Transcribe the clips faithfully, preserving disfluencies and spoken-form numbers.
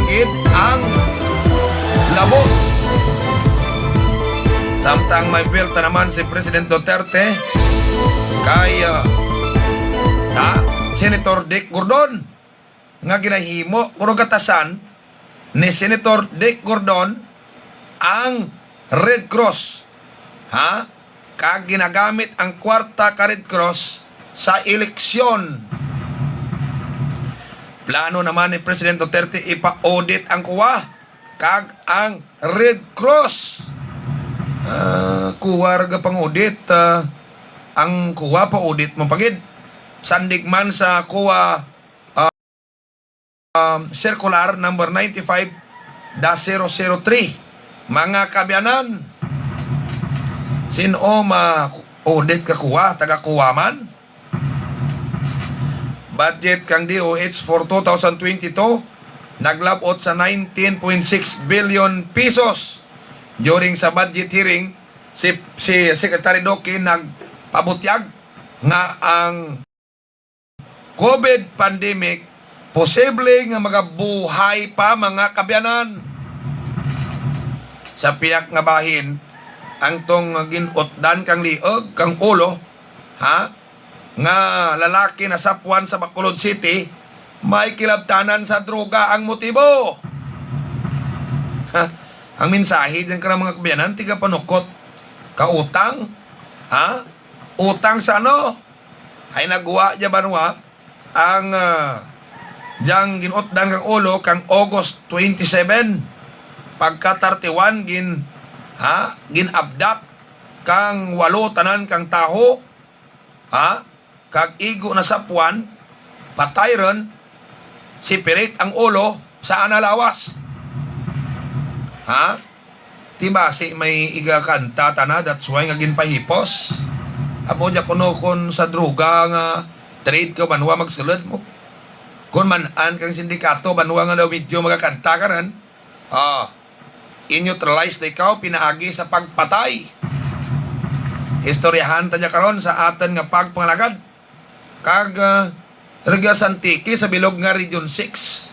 gid ang labot. Samtang may buwelta naman si President Duterte kay, ah, ha, Senator Dick Gordon, nga ginahimo kuno gatasan ni Senator Dick Gordon ang Red Cross, ha? Kag ginagamit ang kwarta ka Red Cross sa eleksyon. Plano naman ni President Duterte ipa-audit ang COA kag ang Red Cross. Ah, COA ra gapang-audit, ah, ang COA pa-audit mo pa gid. Sandig man sa COA, ah, um, Circular number ninety-five dash zero zero three. Mga kaabyanan, sin-o ma-audit ka COA, taga COA man? Budget kang D O H for two thousand twenty-two, naglab-ot sa nineteen point six billion pesos. During sa budget hearing, si, si Secretary Duque nagpabutyag nga ang COVID pandemic posible nga magabuhay pa, mga kaabyanan. Sa pihak nga bahin, ang tong gin-utdan kang liog, kang ulo, ha? Nga lalaki nasapwan sa Bacolod City, may kilabtanan sa droga ang motibo. Ha? Ang mensahe diyan ka mga kaabyanan, tigapanukot. Kautang? Ha? Utang sa ano? Ay nagwa dya banwa ang, ah, diyang gin-utdan kang ulo kang August twenty-seven. Pagka thirty-one, gin, ha? Gin-abduct kang walo tanan kang taho, ha? Kag igo na sa puwan, patay ron, sipirit ang ulo sa ana lawas. Ha? Ti basi may igakanta ta na, that's why nga ginpahipos. Amo dya kuno kun sa droga nga trade ka, banwa magsulod mo. Kun man-an kang sindikato, banwa nga daw medyo magakanta ka ron. Ah, i-neutralize na ikaw pinaagi sa pagpatay. Istoryahan ta dya karon sa aton nga pagpangalagad. Kag, ah, rugya sa Antique sa bilog nga Region six.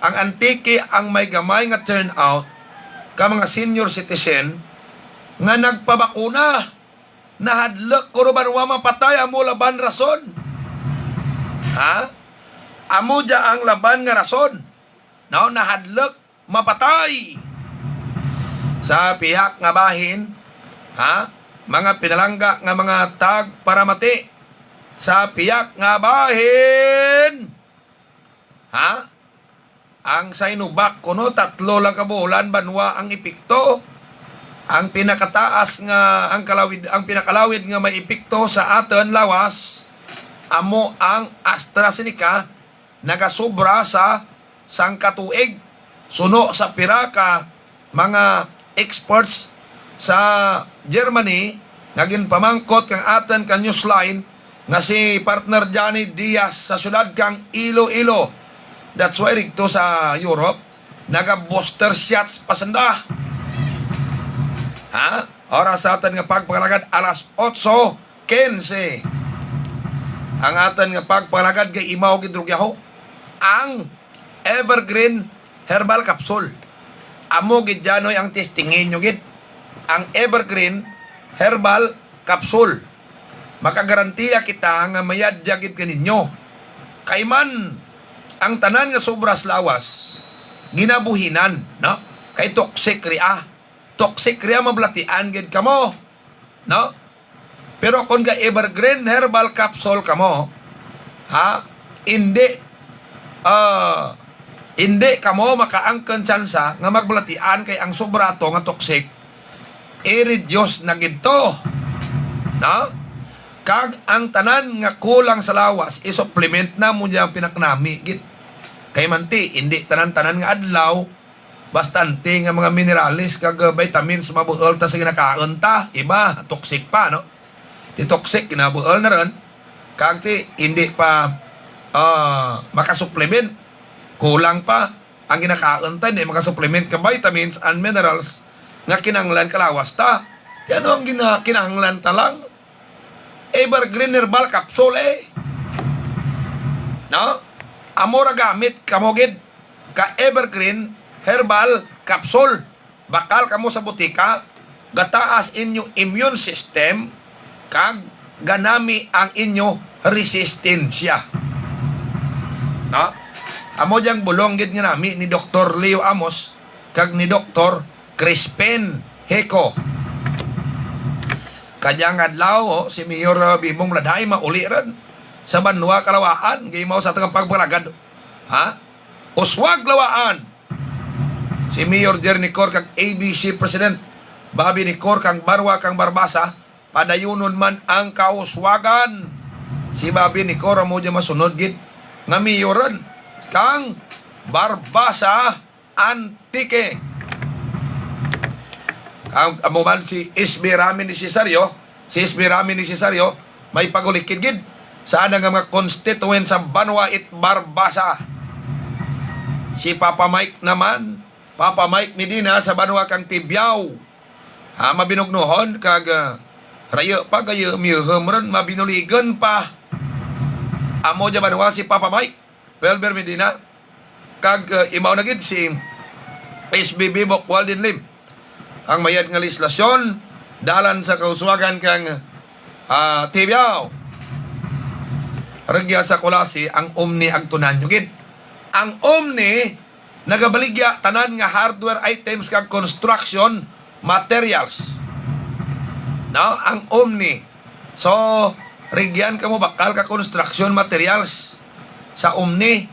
Ang Antique ang may gamay nga turnout ka mga senior citizen nga nagpabakuna. Nahadlok kuno banwa mapatay, amo laban rason. Ha? Amo dya ang laban nga rason. No, nahadlok mapatay. Sa pihak nga bahin, ha? Mga pinalangga nga mga tagparamati. Sa pihak nga bahin, ha? Ang Sinovac kuno tatlo lang ka bulan banwa ang epekto. Ang pinakataas nga, ang kalawid, ang pinakalawid nga may epekto sa aton lawas amo ang AstraZeneca, nagasobra sa sangka tuig. Suno sa pira ka mga experts sa Germany nga ginpamangkot kang aton ka Newsline nga si partner Johnny Diaz sa siyudad kang Iloilo. That's why rigto sa Europe, naga-booster shots pa sanda. Ha? Oras sa aton nga pagpangalagad, alas otso quince. Ang aton nga pagpangalagad kay imaw gid rugyaho. Ang Evergreen Herbal Capsule. Amo gid dyan, oy, ang testingin nyo gid. Ang Evergreen Herbal Capsule. Makagarantiya kita nga mayadya gid kaninyo. Kay man, ang tanan nga sobra sa lawas, ginabuhinan, no? Kay toxic ria. Toxic ria, mablatian gid kamo, no? Pero kung ga Evergreen Herbal Capsule kamo, ha, hindi, ah, hindi kamo makaangkon tsansa nga magbulatian kay ang sobra to nga toxic, i-reduce na gid to. No? Kag ang tanan nga kulang sa lawas, i-supplement na mo niya ang pinakanami gid. Kay manti, hindi tanan-tanan nga adlaw bastante nga mga minerales kag, uh, vitamins mabuol ta sa ginakaon ta. Iba, toxic pa, no? Ti toxic, ginabuol na ron. Kag ti, hindi pa, uh, makasupplement. Kulang pa. Ang ginakaon ta, hindi makasupplement ka vitamins and minerals nga kinahanglan ka lawas ta. Ti ano ang gina-, kinahanglan ta lang? Evergreen Herbal Capsule, eh. No? Amo ra gamit kamo gid. ka Evergreen Herbal Capsule. Bakal kamo sa butika, gataas inyo immune system, kag ganami ang inyo resistensya. No? Amo diyang bulong gid nga nami ni Doktor Leo Amos kag ni Doktor Crispin Heco. Kadya nga adlaw, oh, si Mayor, uh, Bimong Ladhay mauli rin sa banwa Kalawaan, gimaw sa atong pagpalagad. Ha? Uswag Lawaan. Si Mayor Jerry Nicor kag A B C President Bobby Nicor kang banwa kang Barbaza, padayunon man ang kauswagan. Si Bobby Nicor amo dyan masunod gid nga mayoran kang Barbaza, Antique. Ang amo man si S B Rami ni Cesario, si S B Rami ni Cesario, may pagulikid gid sa ana nga mga constituent sa Banwa it Barbaza. Si Papa Mike naman, Papa Mike Medina sa banwa kang Tibiao. Ha, mabinugnuhon kag, ah, rayo pa, gayo, miyuhom ron, mabinuligon pa. Amo dya banwa si Papa Mike, Pelber Medina, kag, ah, imaw na gid si S B B Bok Walden Lim. Ang mayad nga legislasyon, dalan sa kauswagan kang, ah, Tibiao. Rugyan sa Culasi ang Omni, agtunan nyo gid. Ang Omni, nagabaligya tanan nga hardware items kag construction materials. No, ang Omni. So, rugyan kamo bakal ka construction materials sa Omni.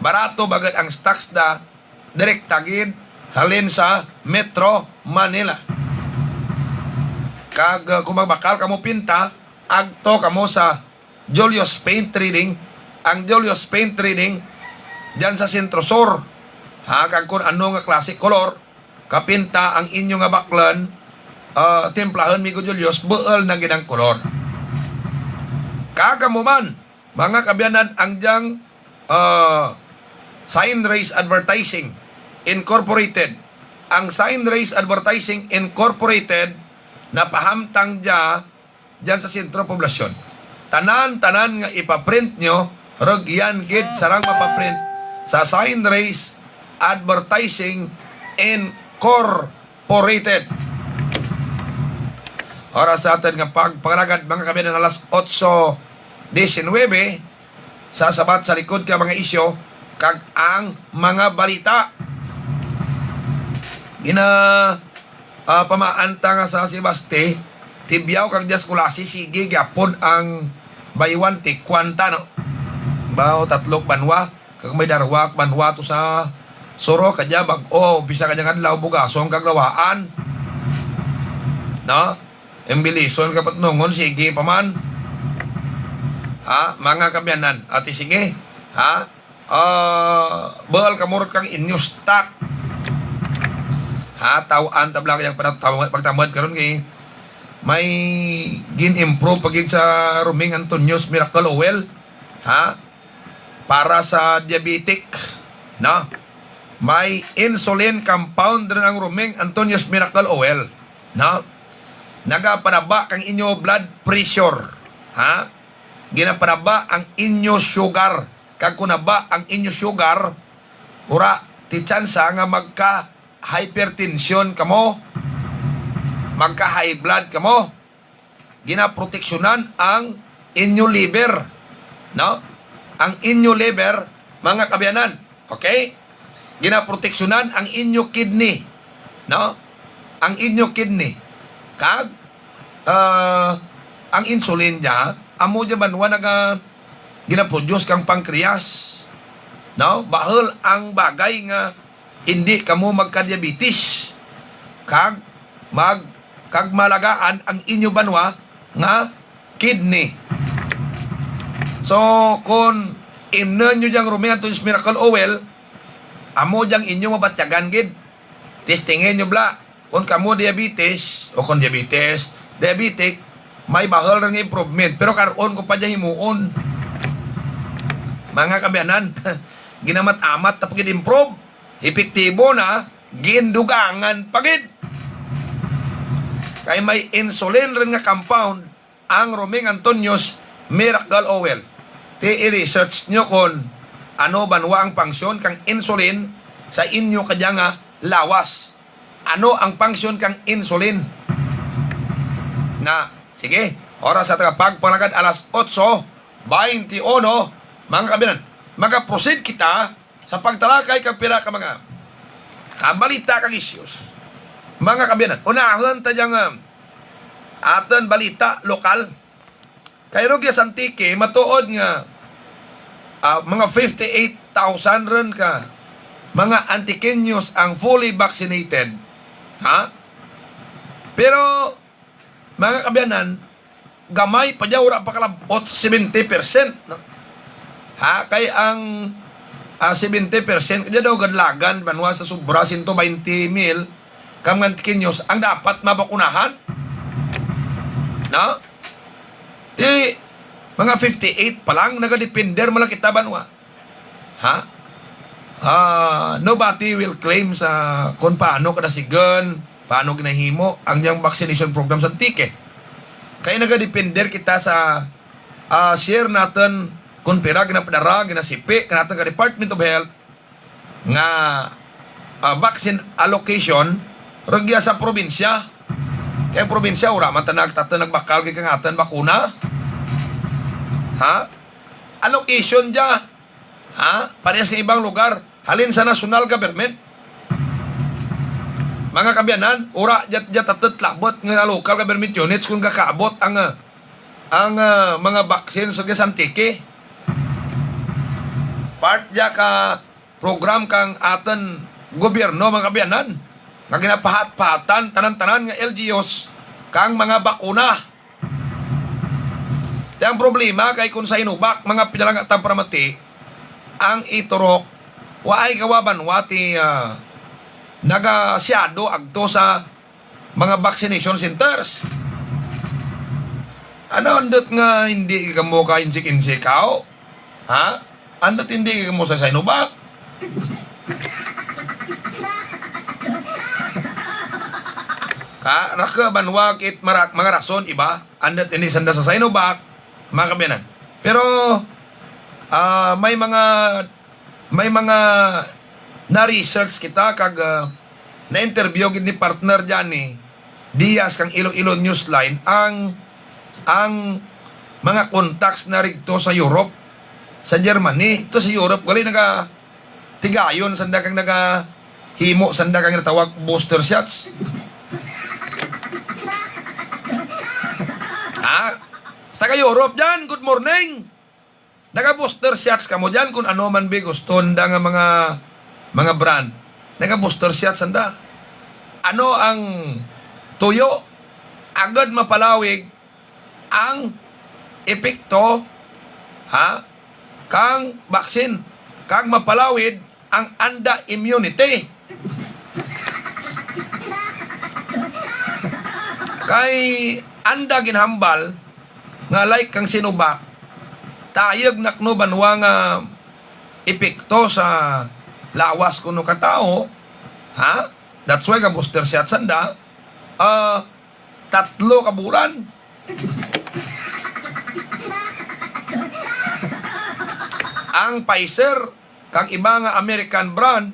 Barato bagad ang stocks da, direkta gid halin sa Metro Manila. Kag, uh, kung magbakal kamo pinta, agto kamo sa Julius Paint Trading. Ang Julius Paint Trading, dyan sa Centro Sur. Ha, kag kung ano nga klase kolor, kapinta ang inyo nga baklan, ah, timplahon, Migo Julius, buol na gid ang kolor. Kag kamo man, mga kaabyanan, ang dyang, ah, Sign Race Advertising Incorporated. Ang Sign Race Advertising Incorporated, napahamtang dya dyan sa sentro poblasyon. Tanan-tanan nga ipaprint nyo, rugyan gid sarang mapaprint sa Sign Race Advertising Incorporated. Oras sa aton nga pagpangalagad, mga kaabyanan, alas otso diecinuebe, sa Sabat sa Likod ka Mga Isyu kag ang mga balita. Gina, ah, pamaan ta nga sa Sebaste, Tibiao kag Dias Culasi, sige gyapon ang buy one take one ta, no? Bao tatlok banwa, kag may darwa banwa to sa Suro, kadya bag-o, umpisa kadya nga adlaw, Bugasong kag Lawaan. No? Imbilison ka patnungon, sige pa man. Ha, mga kaabyanan, ati sige. Ha? Ah, bahal ka murot kang inyo stock. Ha, taw-an tabla kayang panat-, pagtamad karon kay may gin-improve pa gid sa Roming Antonio's Miracle Oil. Ha? Para sa diabetic, no? May insulin compound rin ang Roming Antonio's Miracle Oil, no? Nagapanaba kang inyo blood pressure, ha? Ginapanaba ang inyo sugar. Kag kung naba ang inyo sugar, ura, ti tsansa nga magka hypertension kamo, magka high blood kamo. Ginaproteksyonan ang inyo liver, no? Ang inyo liver, mga kaabyanan, okay? Ginaproteksyonan ang inyo kidney, no? Ang inyo kidney. Kag, ah, ang insulin niya, amo dyan banwa naga ginaproduce kang pancreas, no? Bahal ang bagay nga hindi kamo magka-diabetes kag mag-, kag malagaan ang inyo banwa nga kidney. So, kung imnon nyo diyang Roming Antonio's Miracle Oil, amo diyang inyo mabatyagan gid. Testingi nyo bala. Kung kamo diabetes, o kung diabetes, diabetic, may bahal ra nga improvement. Pero karon ko pa dyan himuon. Mga kaabyanan, ginamat-amat ta pa gid improve. Epektibo na, gindugangan pa gid. Kay may insulin rin nga compound ang Roming Antonio's Miracle Oil. Ti i-research nyo kung ano banwa ang function kang insulin sa inyo kadya nga lawas. Ano ang function kang insulin? Na, sige, oras sa tagapagpalagad alas otso baynte uno, mga kabiyanan. Magaproceed kita sa pagtalakay kang pila ka mga, ah, balita kag issues. Mga kabiyanan, unahon ta dyan nga aton balita lokal. Kay rugya sa Antique, matuod nga, ah, mga fifty-eight thousand ron ka mga Antiqueños ang fully vaccinated. Ha? Pero, mga kabiyanan, gamay pa dyan, wala pa kalabot sa seventy percent, no? Ha? Kay ang, ah, seventy percent, kaya daw gadlagan, banwa sa sobra, sento baynte mil, ka mga Antiqueños ang dapat mabakunahan. No? Di, mga fifty-eight pa lang, nagadepender man lang kita, banwa. Ha? Ah, nobody will claim sa kung paano kadasigan, paano ginahimo ang iyang vaccination program sa Antique. Kaya nagadepender kita sa, ah, share natin kung pira ginapadara, ginasipi, kanatang ka Department of Health, nga, ah, vaccine allocation rugya sa probinsya. Kay ang probinsya, wala man ta nagtata nagbakal kay kangatan bakuna. Ha? Allocation dya. Ha? Parehas nga ibang lugar. Halin sa national government. Mga kabiyanan, ura dya, dya tatat labot nga local government units kung gakaabot ang, ah, ang, ah, mga vaccine sa Antique. Part dya ka program kang aton gobyerno, mga kabiyanan, nga ginapahat-pahatan tanan-tanan nga L G Us kang mga bakuna. Ang problema kay kung sa Sinovac, mga pinalangatan para mati, ang iturok, waay kawabanwa ti, ah, nagasyado agto sa mga vaccination centers. Ano, andot nga hindi kamo ka insik-insik, haw? Ha? Andot hindi kamo sa Sinovac? Ka, raka banwa kit mara-, mga rason iba, andot hindi sanda sa Sinovac, mga kabiyanan. Pero, ah, may mga, may mga na-research kita kag, ah, na-interview gid ni partner Johnny Diaz kang Iloilo Newsline ang, ang mga contacts na rigto sa Europe, sa Germany. Ito sa Europe, gali naga tigayon sanda kang nagahimo sanda kang natawag booster shots. Ha? Sa taga Europe dyan, good morning. Naga-booster shots kamo dyan kung ano man bi gusto nda nga mga, mga brand. Naga-booster shots sanda. Ano ang tuyo? Agad mapalawig ang epekto, ha, kang vaccine, kag mapalawig ang anda immunity. Kay anda ginhambal nga like kang Sinovac, tayog na kuno banwa nga epekto sa lawas kuno ka tawo, ha? That's why ka booster shot sanda, ah, tatlo ka bulan. Ang Pfizer kag iba nga American brand,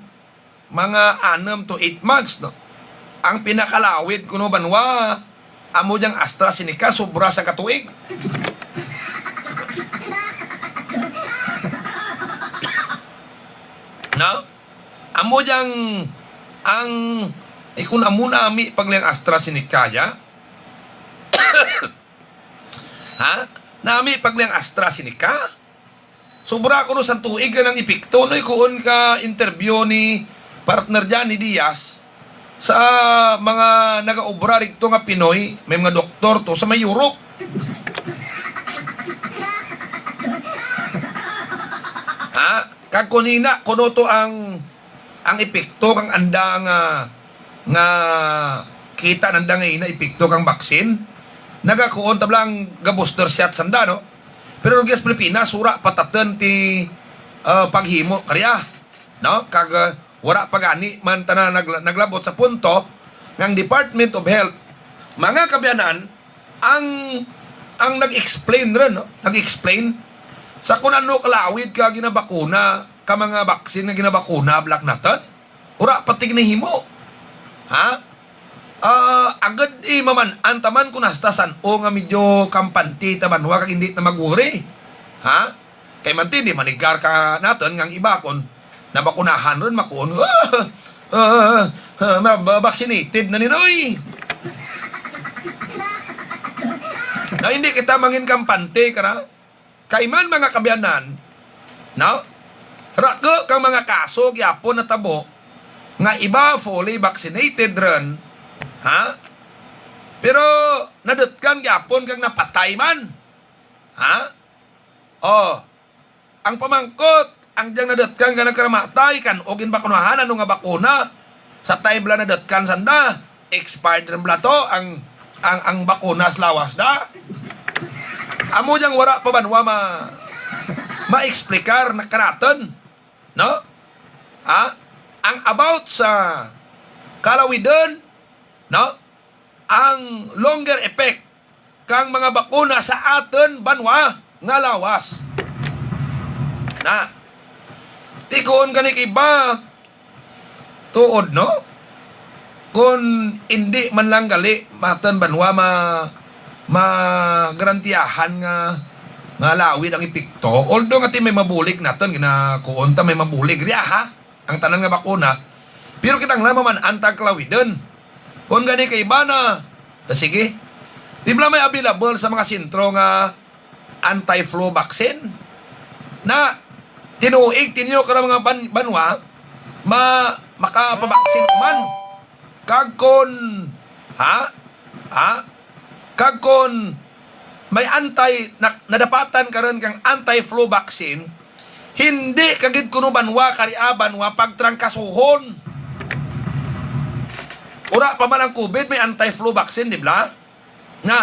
mga anum to eight months, no? Ang pinakalawid kuno banwa, amo diyang AstraZeneca, sobra sa katuig. No? Amo diyang, ang, eh, kung amo nami pag lang AstraZeneca, ya? Ha? Nami pag lang AstraZeneca? Sobra kuno sa tuig ka ng epekto, no? Kuon ka interview ni partner dyan, ni Diaz, sa mga nagaobra rito nga Pinoy, may mga doktor to sa may Europe. Ha? Kag kunina, kuno to ang, ang epekto kang anda nga, nga kita nanda nga ina epekto kang vaccine. Nagakuon tablang ga booster shot sanda, no? Pero rugya sa Pilipinas, wala patatan ti, ah, paghimo karya, no? Kag, ah, wala pa gani man tanan nagla-, naglabot sa punto nga ang Department of Health, mga kabiyanan, ang, ang nag-explain rin, no? Nag-explain sa kung ano kalawid ka ginabakuna, ka mga vaccine nga ginabakuna, black naton. Wala pa ti ginahimo. Ha? Ah, agad, eh, maman-an ta man kung hasta san-o nga medyo kampante ta banwa kag hindi ta mag-worry. Ha? Kay man ti, di manigar ka naton nga ang iba kon nabakunahan ron, makuon, ah, ah, ah, na, ba-, vaccinated na ni, noy. Na hindi kita mangin kampante, kara. Kay man, mga kaabyanan, no? Raku kang mga kaso gyapon natabo nga iba fully vaccinated ron, ha? Pero nadutkan gyapon kag napatay man. Ha? Oh, ang pamangkot, ang diyang nadutkan nga nagkaramatay, kan-o ginbakunahan, ano nga bakuna? Sa time bala nadutkan sanda, expired rin bala to ang, ang, ang bakuna sa lawas da. Amo diyang wala pa banwa ma, ma-explicar na kanaton, no? Ha? Ang about sa kalawidon, no? Ang longer effect kang mga bakuna sa aton banwa nga lawas. Na, tikuon gani kay ba, tuod, no? Kung hindi man lang gali, aton banwa ma-, magarantiyahan nga, nga lawid ang epekto. Although nga ti may mabulig naton, ginakuon ta may mabulig. Riya, ha? Ang tanan nga bakuna, pero kinahanglan maman-an ta ang kalawidon. Kung gani kay iba na, ah, sige. Di ba may available sa mga sentro nga anti-flu vaccine? Na tinuig tinyo ka mga ban-, banwa, ma-, makapabaksin man. Kag kon, ha? Ha? Kag kon may anti, na, nadapatan karon kang anti-flu vaccine, hindi ka gid kuno banwa kariaban wa pagtrangkasuhon. Ura pa man ang covid, may anti-flu vaccine, di ba? Nga,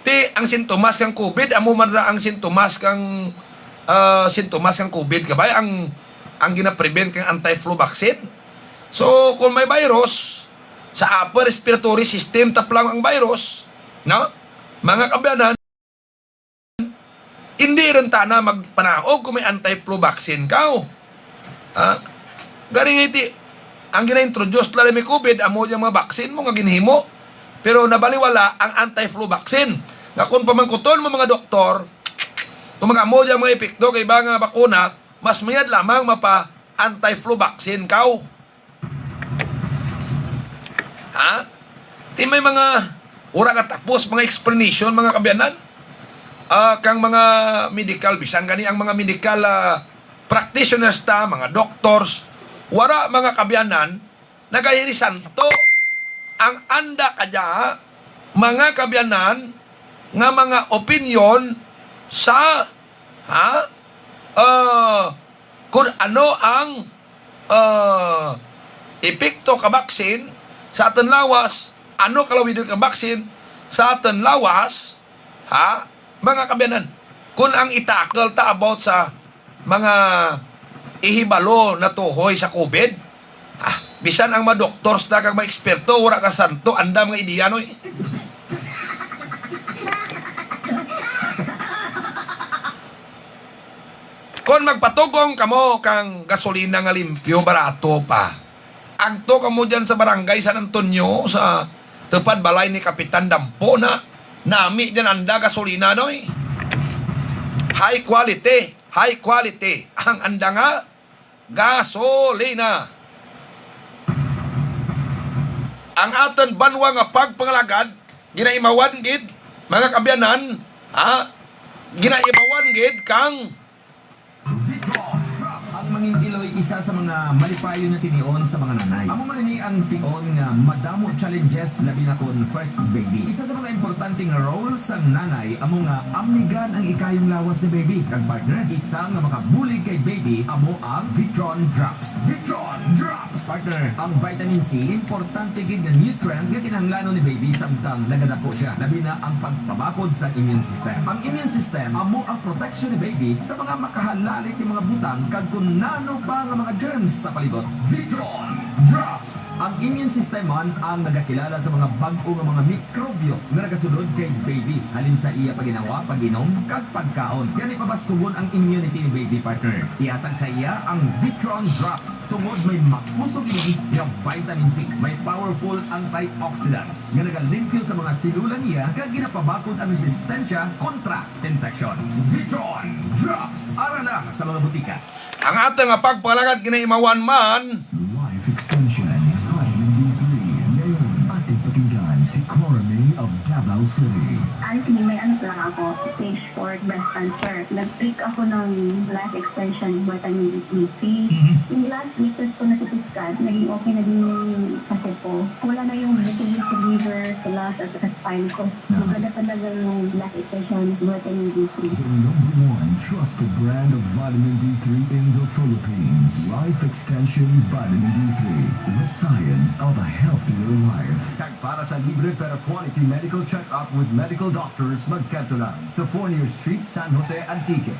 ti, ang sintomas kang covid, amo man ra ang sintomas kang, ah, sintomas kang covid, kabay, ang, ang gina-prevent kang anti-flu vaccine. So, kung may virus, sa upper respiratory system taplang ang virus, no? Mga kaabyanan, hindi rin tana magpanaog kung may anti-flu vaccine ka. Ha? Gani nga iti, ang gina-introduce lang may covid, amo yung mga vaccine mo nga ginhimo. Pero nabaliwala ang anti-flu vaccine. Nga kung pamangkuton mo mga doktor, kung mga amo yung mga epekto kay ba nga bakuna, mas mayad lamang mapa anti-flu vaccine ka. Ha? Ti may mga wala nga tapos, mga explanation, mga kaabyanan. Ah, kang mga medical, bisan gani ang mga medical, ah, practitioners ta, mga doctors, wala, mga kaabyanan, nagahirisanto ang anda kadya, mga kaabyanan, nga mga opinyon sa, ha? Ah, kung ano ang, ah, epekto ka baksin sa aton lawas, ano kalawidon ka baksin sa aton lawas, ha? Mga kaabyanan, kung ang itakal ta about sa mga ihibalo na tuhoy sa covid, ah, bisan ang mga doktor sa kag mga eksperto, wala ka santo, anda mga ideya, noy. Kon magpatugong kamo kang gasolina nga limpyo, barato pa, agto kamo diyan sa barangay San Antonio, sa tupad balay ni Kapitan Dampo na. Nami diyan anda gasolina, noy. High quality, high quality ang anda nga gasolina. Ang aton banwa nga pagpangalagad, ginaimawan gid, mga kaabyanan, ha? Ginaimawan gid kang Vitron. Ang mangin-iloy, isa sa mga malipayon na tinion sa mga nanay. Amo man ini ang tion nga madamo challenges, labi na kon first baby. Isa sa mga importante nga role sang nanay amo nga amnigan ang ikayong lawas ni baby. Kag partner, isa nga makabulig kay baby amo ang Vitron Drops. Vitron Drops. Partner, ang vitamin C, importante gid nga nutrient nga kinahanglanon ni baby samtang nagadako siya, labi na ang pagpabakod sa immune system. Ang immune system amo ang protection ni baby sa mga makahalali nga mga butang kag kun nano pa nga mga germs sa palibot. Vitron Drops. Ang immune system man ang nagakilala sa mga bag-o nga mga mikrobyo nga nagasulod kay baby, halin sa iya pagginawa, pag-inom, kag pagkaon. Gani, pabaskugon ang immunity ni baby, partner. Ihatag sa iya ang Vitron Drops, tungod may makusog ini nga vitamin C. May powerful antioxidants nga nagalimpyo sa mga selula niya kag ginapabakod ang resistensya kontra infections. Vitron Drops, ara lang sa mga butika. Ang ato nga pagpalagad ginaimawan man. Life Extension Vitamin D three. Ngayon, ating pakinggan si Cora May of Davao City. Honestly, may ano lang ako, stage four breast cancer. Nag-take ako ng Life Extension Vitamin D three. Mhm. Yung last week, tapos ko na-C T scan, naging okay na din yung kasi ko. Wala na yung bukol sa liver, sa lungs, at sa spine ko. Maganda talaga yung Life Extension Vitamin D three. The number one trusted brand of vitamin D three in the Philippines. Life Extension Vitamin D three. The science of a healthier life. Kag para sa libre pero quality medical check-up with medical doctors, magkadto lang sa Fornier Street, San Jose, Antique.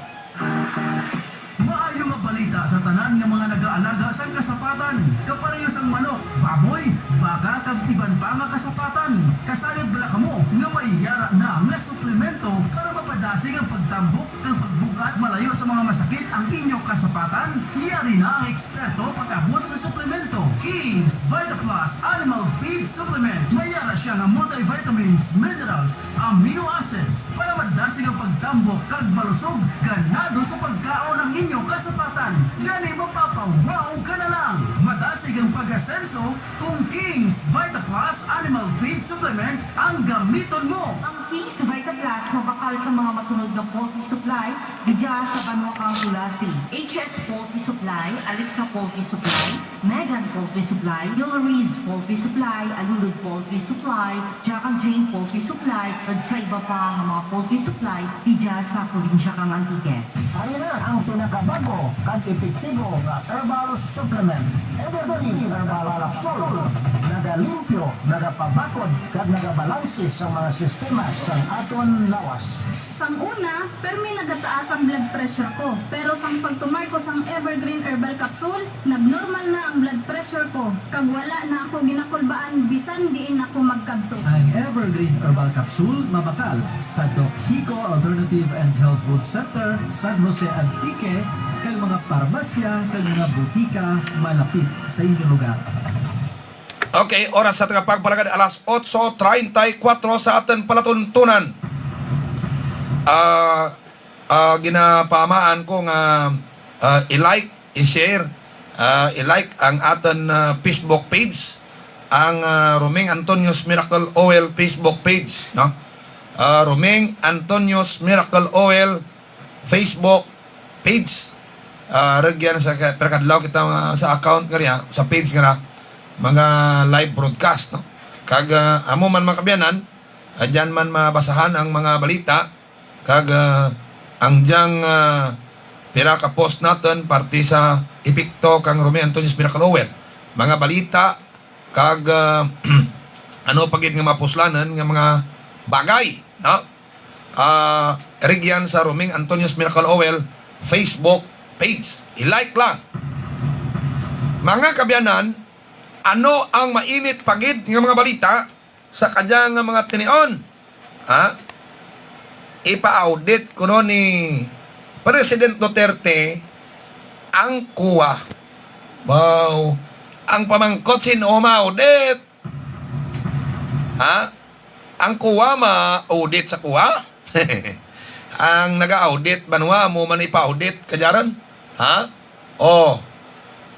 Maayo nga balita sa tanan nga mga nagaalaga sang kasapatan, kapareho sang manok, baboy, baka, kag iban pa nga kasapatan. Kasayod bala kamo nga may yara na nga suplemento para mapadasig ang pagtambok kag pagbug-at malayo sa mga masakit ang inyo kasapatan? Yari na ang eksperto pag-abot sa suplemento. King's Vita Plus Animal Feed Supplement. May yara siya nga multivitamins, minerals, amino acids para madasig ang pagtambok kag malusog ganado sa pagkaon ang inyo kasapatan. Gani, mapapa-wow ka na lang. Madasig ang pag-asenso kung King's Vita Plus Animal Feed Supplement ang gamiton mo. Ang King's Vita Plus mabakal sa mga masunod nga poultry supply didya sa banwa kang Culasi: H S Poultry Supply, Alexa Poultry Supply, Megan Poultry Supply, Yulariz Poultry Supply, Alulud Poultry Supply, Jack and Jane Poultry Supply, kag sa iba pa nga mga poultry supplies didya sa probinsya kang Antique. Ari na ang pinakabag-o kag epektibo nga herbal supplement, Evergreen Herbal Capsule. Nagalimpyo, nagapabakod, kag nagabalanse sa mga sistema sang aton lawas. Sang una, permi nagataas ang blood pressure ko, pero sang pagtumar ko sang Evergreen Herbal Capsule, nagnormal na ang blood pressure ko, kag wala na ako ginakulbaan bisan diin ako magkadto. Ang Evergreen Herbal Capsule mabakal sa Doc Hico Alternative and Health Food Center, San Jose, Antique, kag mga parmasya kag mga butika malapit sa inyo lugar. Okay, oras sa tagapagpalagad, alas otso treinta y cuatro sa aton palatuntunan. Ah, ah, ginapahamaan ko nga, ah, i-like, i-share, ah, i-like ang aton, ah, Facebook page, ang, ah, Roming Antonio's Miracle Oil Facebook page, no? Ah, Roming Antonio's Miracle Oil Facebook page. Ah, rugyan sa ka-, pero kadlaw kita, ah, sa account nga riya, sa page nga ra, mga live broadcast, no? Kag, ah, amo man, mga kaabyanan, ah, dyan man mabasahan ang mga balita, kag, ah, ang dyang, ah, pira ka post naton parte sa epekto kang Roming Antonio's Miracle Oil. Mga balita, kag, ah, ano pa gid nga mapuslanan nga mga bagay, no? Ah, rugyan sa Roming Antonio's Miracle Oil Facebook page. I-like lang. Mga kaabyanan, ano ang mainit pa gid nga mga balita sa kadya nga mga tinion? Ha? Ipa-audit kuno ni President Duterte ang COA. Wow. Ang pamangkot, sin-o ma-audit? Ha? Ang COA ma-audit sa COA? Ang naga-audit banwa, amo man ipa-audit, kadyaran? Ha? Oh,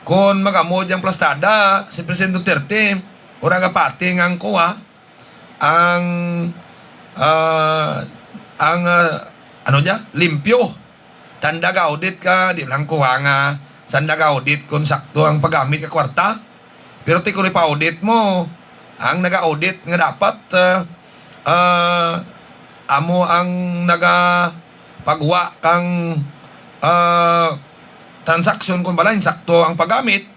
kun mag-amo dyang plastada si Presidente Duterte, ura nga pati nga ang COA, ang, ah, ang, ah, ano dya? Limpyo. Tanda ga-audit ka, di lang COA nga sanda ga-audit kung sakto ang paggamit ka kwarta. Pero ti kung ipa-audit mo, ang naga-audit nga dapat, ah, ah, amo ang nagapagwa kang, ah, transaksyon kung bala insakto ang paggamit,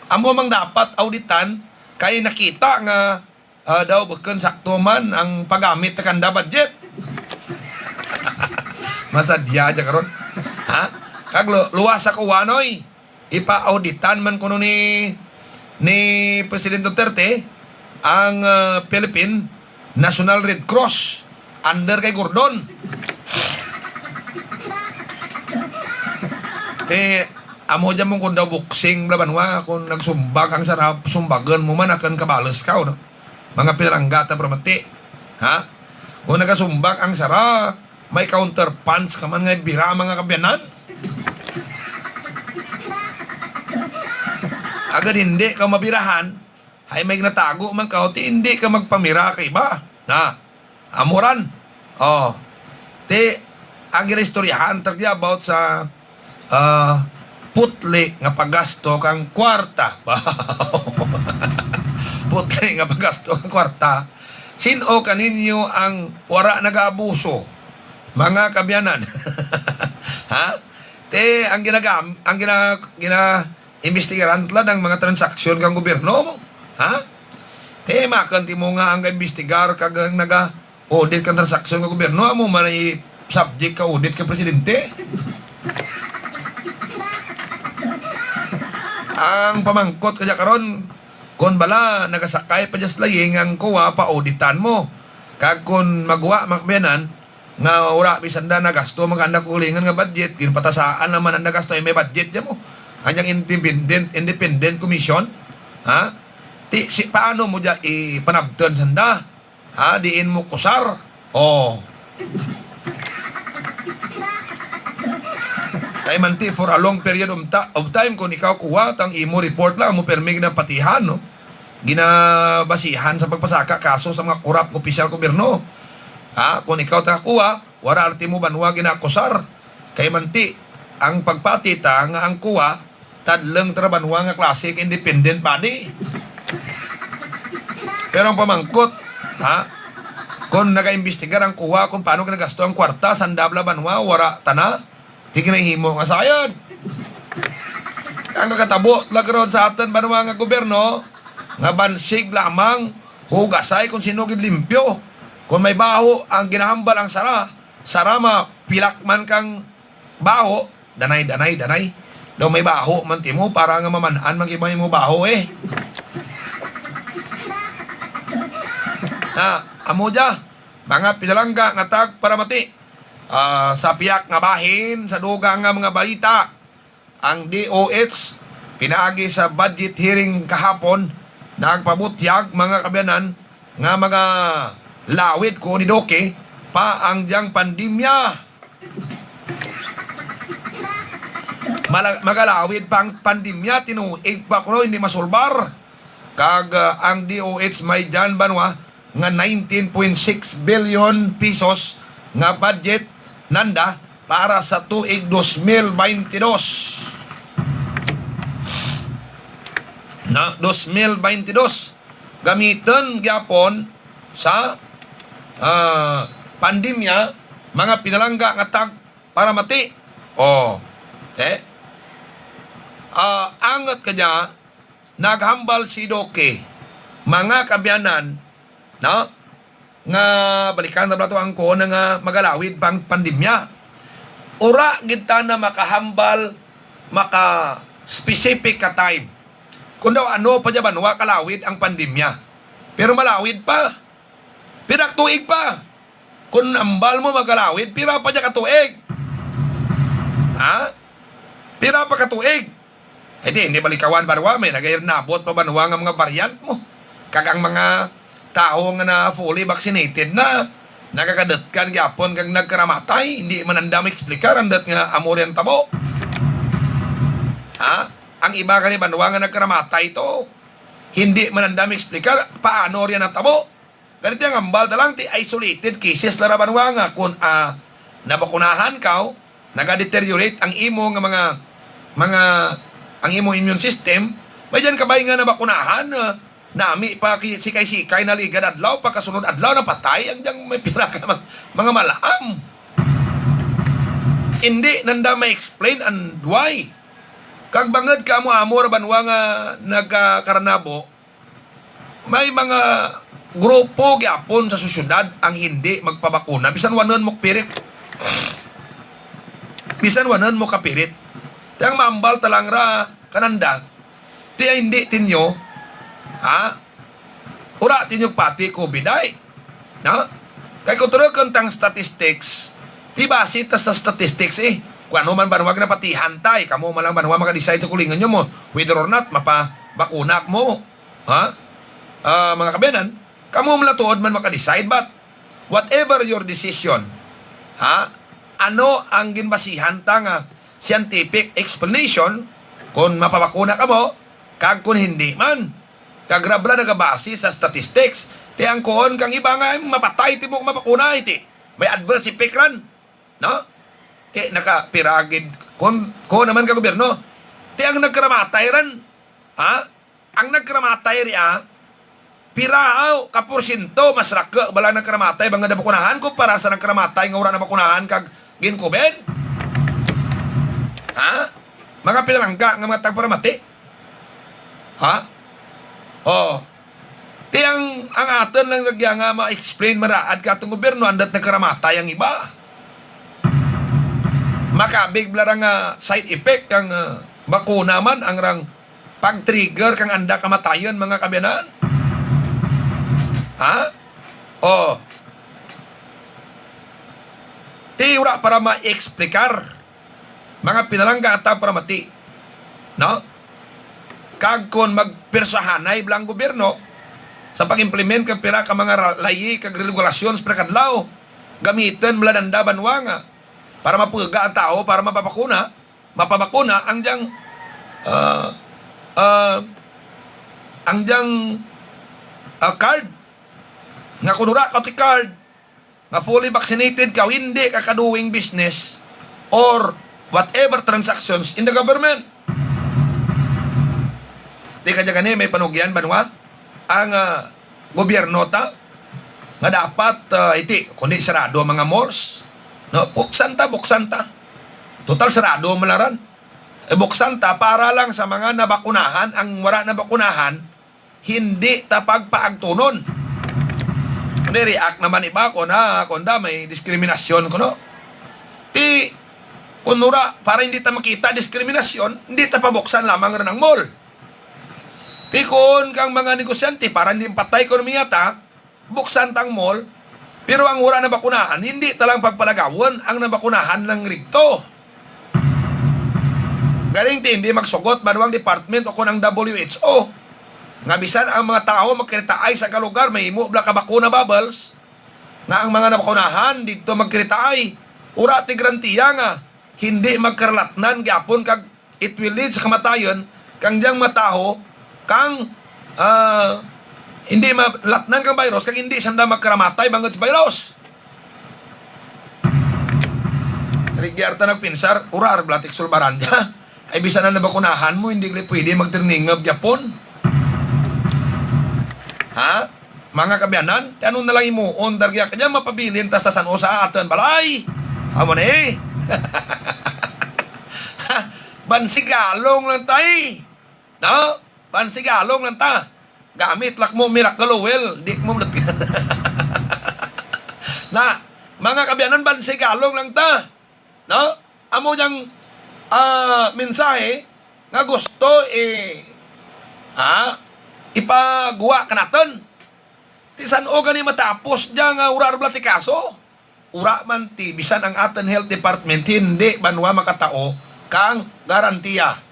amo mang dapat auditan kay nakita nga, ah, daw bukon sakto man ang paggamit na kanda budget. Masadya dya karon. Ha? Kag lu-, luwas sa kuwanoy. Ipa-auditan man kuno ni, ni President Duterte ang, ah, Philippine National Red Cross under kay Gordon. Eh, amo dyan mong kung daw boxing, bla, banwa, kung nagsumbag ang sarap, sumbagan mo man, akan kabalos ka, no? Mga pinalangga ta, paramati. Ha? Kung nagasumbag ang sara, may counter punch ka man nga bira, mga kabyanan. Agad hindi ka mabirahan, ay may natago man ka, o ti hindi ka magpamira kay iba. Na, amuran. Oh, ti, ang ginaistoryahan, tagdi about sa, ah, putli nga paggasto kang kwarta. Putli nga paggasto kang kwarta. Sin-o kaninyo ang wara nagaabuso? Mga kabyanan. Ha? Te, ang ginagam-, ang gina-, gina-, imbestigaran tla ang mga transaksyon kang gobyerno mo. Ha? Te, makan ti mo nga ang imbestigar kag ang naga-audit kang transaksyon kang gobyerno, amo man ay subject ka audit ka presidente. Ang pamangkot ka dya karon, kon bala nagasakay pa dya sa laying ang kuwa, pa-auditan mo. Kag kon magwa, makabyanan, nga wala bisan da nagasto, mga anak ulingan nga budget, ginpatasaan naman ang nagasto, ay may budget dyan mo. Kanyang independent, independent commission, ha? Ti, si, paano mo dyan ipanabtan sanda? Ha? Diin mo kusar? Oh. Kay manti, for a long period of, ta- of time, kung ikaw kuha, tang imo report lang, mo permi ginapatihan, no? Ginabasihan sa pagpasaka kaso sa mga korap nga opisyal gobyerno. Ha? Kung ikaw ta kuha, wala ang timo banwa ginakusar. Kay manti, ang pagpati ta nga ang kuha, tadleng trabanwa nga klase ka independent body. Pero ang pamangkot, ha? Kung nagaimbestigar ang kuha kung paano ginagasto ang kwarta, sanda bala banwa, wara tana, di ginahimo nga sayad. Ang nakatabo lang karon sa aton banwa nga gobyerno, nga bansig lamang hugasay kung sino gid limpyo. Kung may baho ang ginahambal ang sara, sara mapilak man kang baho, danay, danay, danay. Daw may baho man timo para nga maman-an man gid mo baho eh. Na, amo dya, mga pinalangga nga tagparamati, ah, sa piyak nga bahin sa dugang nga mga balita, ang D O H pinaagi sa budget hearing kahapon nagpabutyag, mga kabyanan, nga mga lawid ko ni Doke pa ang diyang pandemya. Mala-, magalawid pa ang pandemya, tinuig pa kuno hindi masulbar. Kag, ah, ang D O H may dyan banwa nga nineteen point six billion pesos nga budget nanda para sa tuig dos mil baynte dos. Na, dos mil baynte dos. Gamiton gyapon sa, ah, pandemya, mga pinalangga nga tag para mati. Oh, te. Ah, angot ka dya, naghambal si Doke, mga kabyanan, no? Nga balikan na bala to ang kuon nga magalawid pang pandemya. Ura gid ta na makahambal, maka specific ka time. Kung daw ano pa dya banwa kalawid ang pandemya. Pero malawid pa. Pira ka tuig pa? Kung ambal mo magalawid, pira pa dya ka tuig? Ha? Pira pa ka tuig? Hindi, hindi balikawan banwa, may nagayarnabot pa banwa nga mga variant mo. Kag ang mga tawo nga na fully vaccinated na, nagakadutkan gyapon kag nagkaramatay, hindi man anda mo explicar ang dat nga amo rin tabo. Ha? Ang iba gani banwa nga nagkaramatay to, hindi man anda mo explicar paano riyan natabo. Ganito ang ambal na lang, ti isolated cases la ra banwa nga kung, ah, nabakunahan ka, nagadeteriorate ang imo nga mga, mga, ang imo immune system, may dyan kabay nga nabakunahan, ah, nami pa ki-, sikay-sikay na ligad adlaw, pagkasunod adlaw, napatay, ang dyan may pira ka mga, mga malaam. Hindi nanda ma-explain and why. Kag bangod ka amo-amo ra banwa nga nagkakaranabo, may mga grupo gyapon sa sosyedad ang hindi magpabakuna, bisan wanon mo pirit. Bisan wanon mo kapirit. Kaya ang maambal talang ra kananda, ti ay hindi tinyo, Ha? Ura ti inyong pati COVID ay. No? Kay kung turokon tang statistics, ti base ta sa statistics eh. Kung ano man banwag napatihan ta eh. Kamo man lang banwa maka-decide sa kulingon nyo mo. Whether or not, mapabakuna mo. Ha? Ah, mga kabiyanan, kamo man lang tuod man maka-decide. But whatever your decision, ha? Ano ang ginbasihan ta nga scientific explanation kung mapabakuna kamo kag kung hindi man? Kag ra bala nagabase sa statistics. Ti ang kuon kang iba nga, "Ay, mapatay ti mo kung mapakuna, iti may adverse effect ran." No? Ti nakapiragid kun, kun naman ka gobyerno. Ti ang nagkaramatay ran, ha? Ang nagkaramatay ria, pira aw ka porsyento mas rako bala nagkaramatay bangod nabakunahan kumpara sa nagkaramatay nga wala nabakunahan kag gin-COVID? Ha? Mga pinalangga nga mga tagparamati? Ha? Oh. Ti ang, ang aton lang lagya nga ma-explain maraad ka atong gobyerno, andat nagkaramatay ang iba. Makabig bala ra nga side effect kang, ah, bakuna man ang rang pag-trigger kang anda kamatayon, mga kabiyanan. Ha? Oh. Ti wala para ma-explicar. Mga pinalangga at tagparamati, no? Kag kon magpersahanay bala ang gobyerno sa pag-implement kag pira ka mga ra-, layi kag regulasyon sa pagkadlaw, gamiton bala nanda banwa nga para mapuga ang tawo para mapabakuna, mapabakuna ang diyang, ah, ah, ang diyang, ah, card. Nga kon wala ka ti card, nga fully vaccinated ka, hindi ka ka-doing business or whatever transactions in the government. Di ka dyan gani may panugyan, banwa? Ang, ah, gobyerno ta, nga dapat, ah, iti, kundi sarado ang mga malls. No? Buksan ta, buksan ta. Total, sarado man lang ran. Eh, buksan ta para lang sa mga nabakunahan, ang wala nabakunahan, hindi ta pagpaagtunon. Ni-react naman iba ko na, kunda may diskriminasyon ko, no? Ti, kunura, para hindi ta makita diskriminasyon, hindi ta pabuksan lamang rin ang mall. Ti, kun kang mga negosyante, para hindi patay ekonomiya ta, buksan tang mall, pero ang wala nabakunahan, hindi ta lang pagpalagawon ang nabakunahan lang rito. Galing ti hindi magsugot man ang department o kon ang W H O nga bisan ang mga tawo magkiritaay sa kalugar mahimo bala ka bakuna bubbles, nga ang mga nabakunahan didto magkiritaay, ura ti garantiya nga hindi magkaralatnan gyapon kag it will lead sa kamatayon kang diyang mga tawo kang, ah, hindi malatnan kang virus kag hindi sanda magkaramatay bangod sa virus. Rigyar ta nagpinsar, urar blatik sulbaran dya. Ay, bisan na nabakunahan mo, hindi gali pwede magtirningab gyapon. Ha? Mga kabiyanan, ti ano na lang imuon, daragya kanya mapabilin ta sa san-o sa aton balay. Amo na eh. Bansigalong lang ta eh. No? Bansigalong lang ta. Gamit lang mo Miracle Oil, di mo na, mga kabiyanan, bansigalong lang ta. No? Amo yang, ah, mensahe nga gusto i-, ah, ipagwa kanaton. Ti san-o gani matapos dya nga ura ra bala ti kaso? Ura man ti bisan ang aton health department hindi banwa makatao kang garantiya.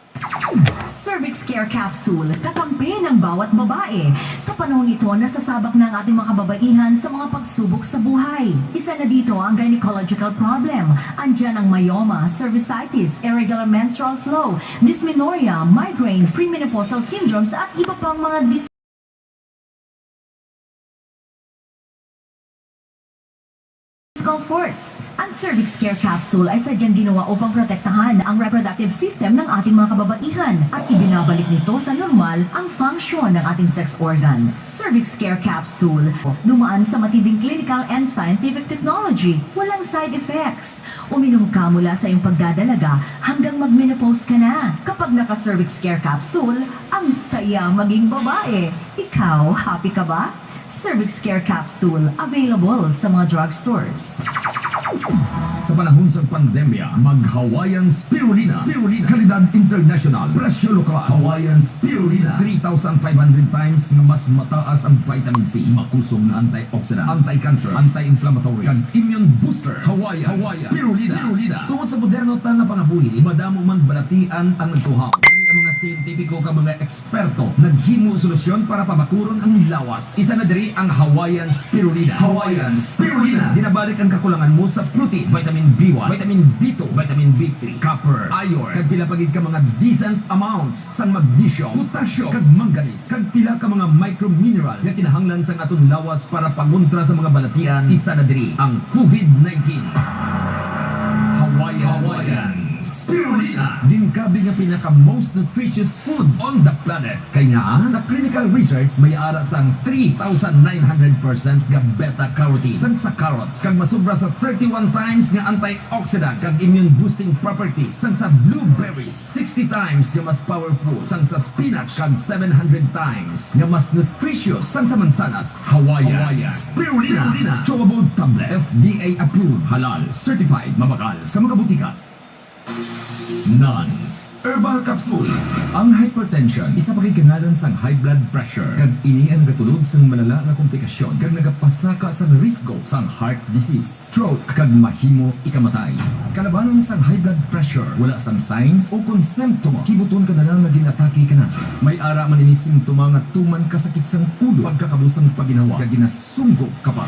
Cervix Care Capsule, kakampi ng bawat babae. Sa panahong ito, nasasabak na ang ating mga kababaihan sa mga pagsubok sa buhay. Isa na dito ang gynecological problem. Andyan ang myoma, cervicitis, irregular menstrual flow, dysmenorrhea, migraine, premenopausal syndromes at iba pang mga dis- discomforts. Ang Cervix Care Capsule ay sadyang ginawa upang protektahan ang reproductive system ng ating mga kababaihan at ibinabalik nito sa normal ang function ng ating sex organ. Cervix Care Capsule, dumaan sa matinding clinical and scientific technology. Walang side effects. Uminom ka mula sa iyong pagdadalaga hanggang mag-menopause ka na. Kapag naka-Cervix Care Capsule, ang saya maging babae. Ikaw, happy ka ba? Cervix Care Capsule, available sa mga drugstores. Sa panahon sa pandemya, mag Hawaiian Spirulina. Spirulina. Kalidad international. Presyo lokal. Hawaiian Spirulina. Three thousand five hundred times nga mas mataas ang vitamin C. Makusog na antioxidant, anti-cancer, anti-inflammatory, kag immune booster. Hawaiian Spirulina. Tungod sa moderno ta nga pangabuhi, madamo man balatian ang nagtuhaw. Kani ang mga siyentipiko kag mga eksperto naghimo solusyon para pabakuron ang lawas. Isa na diri ang Hawaiian Spirulina. Hawaiian Spirulina. Ginabalik ang kakulangan mo sa protein, vitamin B one, vitamin B two, vitamin B three, copper, iron, kag pila pa gid ka mga decent amounts sang magnesium, potassium, kag manganese, kag pila ka mga microminerals nga kinahanglan sang aton lawas para pangontra sa mga balatian. Isa na diri ang COVID nineteen. Hawaiian, Hawaiian Spirulina. Ginkabi nga pinaka most nutritious food on the planet. Kay nga, sa clinical research, may ara sang three thousand nine hundred percent nga beta carotene sang sa carrots, kag masobra sa thirty-one times nga antioxidants kag immune boosting properties sang sa blueberries, sixty times nga mas powerful sang sa spinach, kag seven hundred times nga mas nutritious sang sa mansanas. Hawaiian Spirulina Chewable Tablet, F D A approved, halal certified, mabakal sa mga butika. Nans Herbal Capsule. Ang hypertension, isa pa kay kangalan sang high blood pressure, kag ini ang nagatulod sang malala nga komplikasyon kag nagapasaka sang risgo sang heart disease, stroke, kag mahimo ikamatay. Kalabanan sang high blood pressure, wala sang signs o kon simptomo, kibuton ka na lang nga ginatake ka na. May ara man ini simptoma nga tuman ka sakit sang ulo, pagkakabusang pagginhawa, kag ginasunggo ka pa.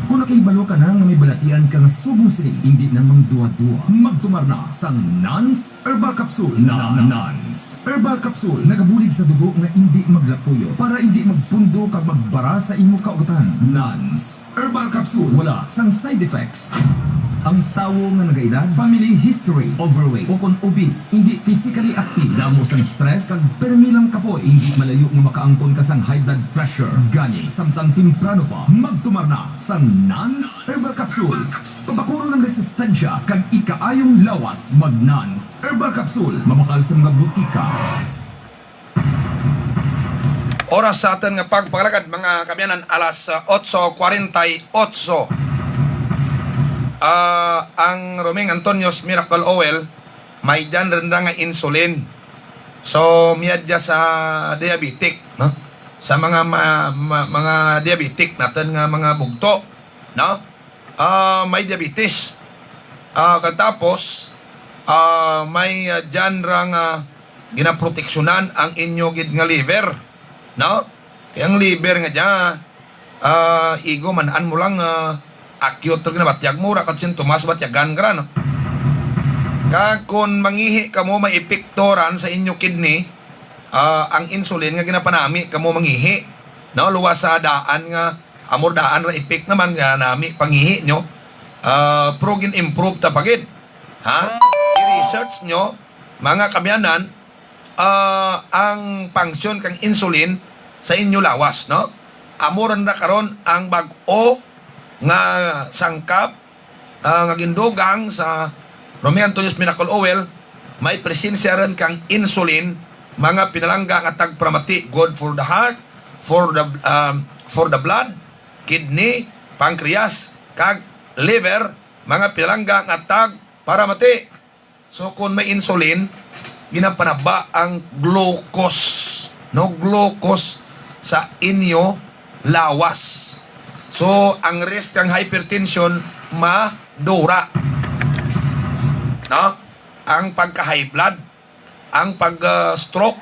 Kung nakahibalo ka na nga may balatian ka nga subong sini, indi na magduha-duha. Magtumar na sang Nans Herbal Capsule. Na, Nans Herbal Capsule nagabulig sa dugo nga indi maglapuyo para indi magpundo kag magbara sa imo kautan. Nans Herbal Capsule, wala sang side effects. Ang tawo nga nagaedad, family history, overweight, o kon obese, hindi physically active, damo sang stress, kag permi lang kapoy, hindi malayo nga makaangkon ka sang high blood pressure. Gani, samtang temprano pa, magtumar na sang Nans Herbal Capsule. Pabakuron ang resistensya kag ikaayong lawas. Mag Nans Herbal Capsule, mabakal sa mga butika. Oras sa aton nga pagpangalagad, mga kaabyanan, alas, ah, otso kwarenta y otso. Ah, ang Roming Antonio's Miracle Oil, may dyan rin nga insulin. So, miyadya sa diabetic, no? Sa mga ma-, ma-, mga diabetic natin nga mga bugto, no? Ah, may diabetes. Ah, katapos, ah, may, ah, dyan ra nga ginaproteksyonan ang inyo gid nga liver, no? Kay ang liver nga dya, ah, igo man-an mo lang, ah, acute to ginabatyag mo, ra kat sintomas, batyagan ka ra, no? Kag kon mangihi kamo, may epekto ran sa inyo kidney, ah, ang insulin nga ginapanami kamo mangihi, no? Luwas sa daan nga amor daan ra epek naman nga nami pangihi nyo, ah, pero gin-improve ta pa gid. Ha? I-research nyo, mga kaabyanan, ah, ang function kang insulin sa inyo lawas, no? Amo ran na karon ang bag-o nga sangkap, ah, nga gindugang sa Roming Antonio's Miracle Oil, may presensya rin kang insulin, mga pinalangga nga tagparamati, good for the heart, for the, um, for the blood, kidney, pancreas, kag liver, mga pinalangga nga tagparamati. So, kung may insulin, ginapanaba ang glucose, no? Glucose sa inyo lawas. So, ang risk kang hypertension madura. No? Ang pagka-high blood, ang pag, ah, stroke,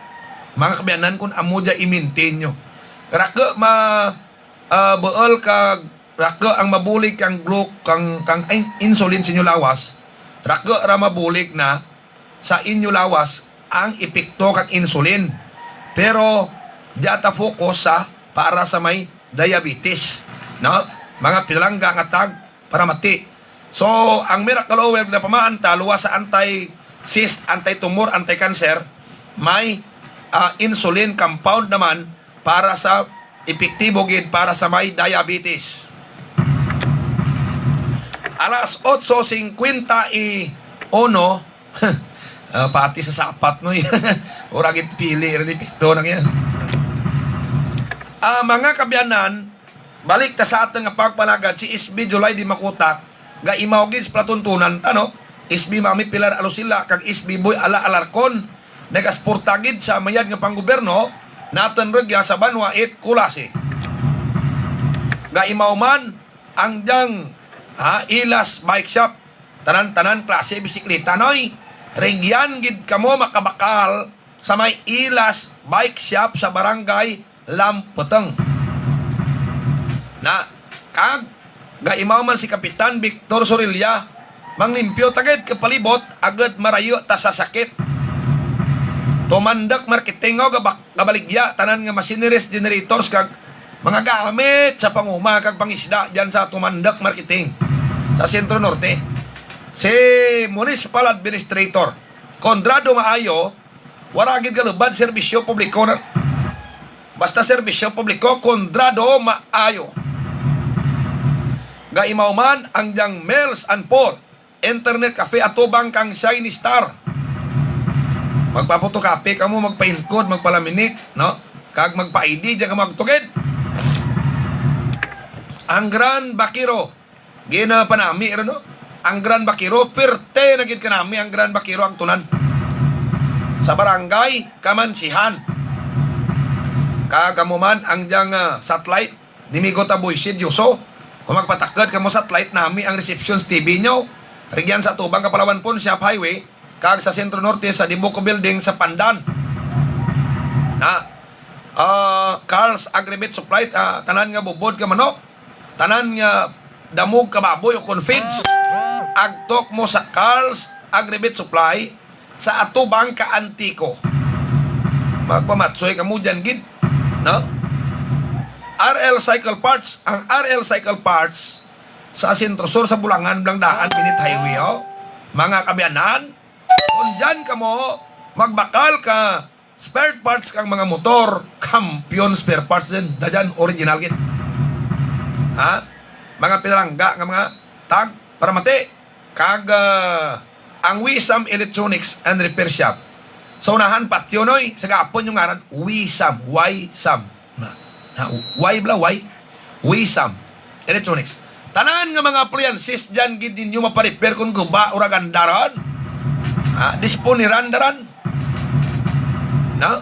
mga kaabyanan, kung amo dya i-maintain nyo. Rako ma-, ah, buol ka, rako ang mabulig kang glu-, kang, kang in-, insulin sa inyo lawas, rako ra mabulig na sa inyo lawas ang epekto kang insulin. Pero, dya ta focus sa para sa may diabetes, no? Mga pinalangga nga tagparamati. So, ang Miracle Oil na pamaanta, luwas sa anti-cyst, anti-tumor, anti-cancer, may, ah, insulin compound naman para sa epektibo gid para sa may diabetes. Alas otso cincuenta y uno, ah, pati sa sapat mo, eh. Ura gid pili, rin epekto na yan. Ah, mga kaabyanan, balik ta sa aton nga pagpalagad, si S B July Dimacuta, gaimaw gid sa palatuntunan ta, no? S B Mami Pilar Alosila kag S B Boy Ala Alarcon, nagasuporta gid sa mayad nga panggobyerno naton rugya sa Banwa it Culasi. Gaimaw man ang dyang, ha, Ilas Bike Shop, tanan-tanan klase bisikleta, noy. Rugyan gid kamo makabakal sa may Ilas Bike Shop sa Barangay Lamputong. Na, kag gaimaw man si Kapitan Victor Sorilla, manglimpyo ta gid ka palibot agud marayo ta sa sakit. Tumandok Marketing, o, gabak-, gabaligya tanan nga machineries, generators, kag mga gamit sa panguma kag pangisda dyan sa Tumandok Marketing sa Centro Norte. Si Municipal Administrator Conrado Maayo, wala gid kalubad serbisyo publiko na. Basta serbisyo publiko, Conrado Maayo. Gaimaw man ang dyang Mills and Paul Internet Cafe atubang kang Shiny Star. Magpa-photocopy kamo, magpa-encode, magpa-laminate, no? Kag magpa-I D dyan kamo agtugid. Ang Grand Bakiro, ginapanami ron, no? Ang Grand Bakiro, pirte na gid kanami ang Grand Bakiro agtunan. Sa Barangay Kamansihan. Kag amo man ang dyang, ah, satellite ni Migo Taboy Sidioso. Kung magpatakod kamo satellite, nami ang reception sa T V nyo. Rugyan sa atubang ka Palawan Pawnshop Highway, kag sa Centro Norte sa Dibuco Building sa Pandan. Na, ah, Carl's Agribit Supply, ah, tanan nga bubod ka manok, tanan nga damog ka baboy o kon feeds, agtok mo sa Carl's Agribit Supply sa atubang ka Antico. Magpamatsoy kamo dyan gid, no? R L Cycle Parts, ang R L Cycle Parts sa Centro Sur sa Bulangan, Blandahan, Binit Highway, oh. Mga kaabyanan, kung dyan kamo magbakal ka spare parts kang mga motor, kampiyon spare parts din, da dyan, original gid. Ha? Mga pinalangga nga mga tag paramati, kag, ah, ang Wisam Electronics and Repair Shop. Sa unahan, patyo, noy, sa gapon yung ngaran, Wisam, Wisam. Na, na, Y bala, Y? Wisam Electronics. Tanan nga mga appliances dyan, gid ninyo maparepair kung guba o raganda ron. Ha? Disponiran daran. No?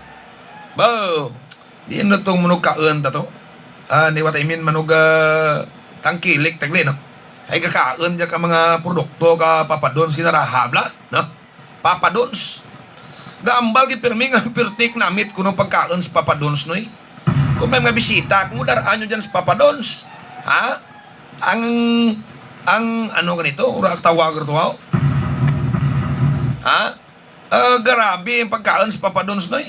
Bo, di na tong manugkaon ta to. Ah, ni what I mean, manug, ah, tangkilik tagli, no? Ay, kakaon dyan ka mga produkto ka Papa Don's ginaraha, bala, no? Papa Don's. Gaambal gid pirmi nga pirtik namit kuno pagkaon sa Papa Don's, noy. Kung may mga bisita, kung dar-an nyo dyan sa Papa Don's, ha? Ang, ang, ano ganito? Ura ang tawag rito, ha? Ha? Ah, grabe ang pagkaon sa Papa Don's, noy.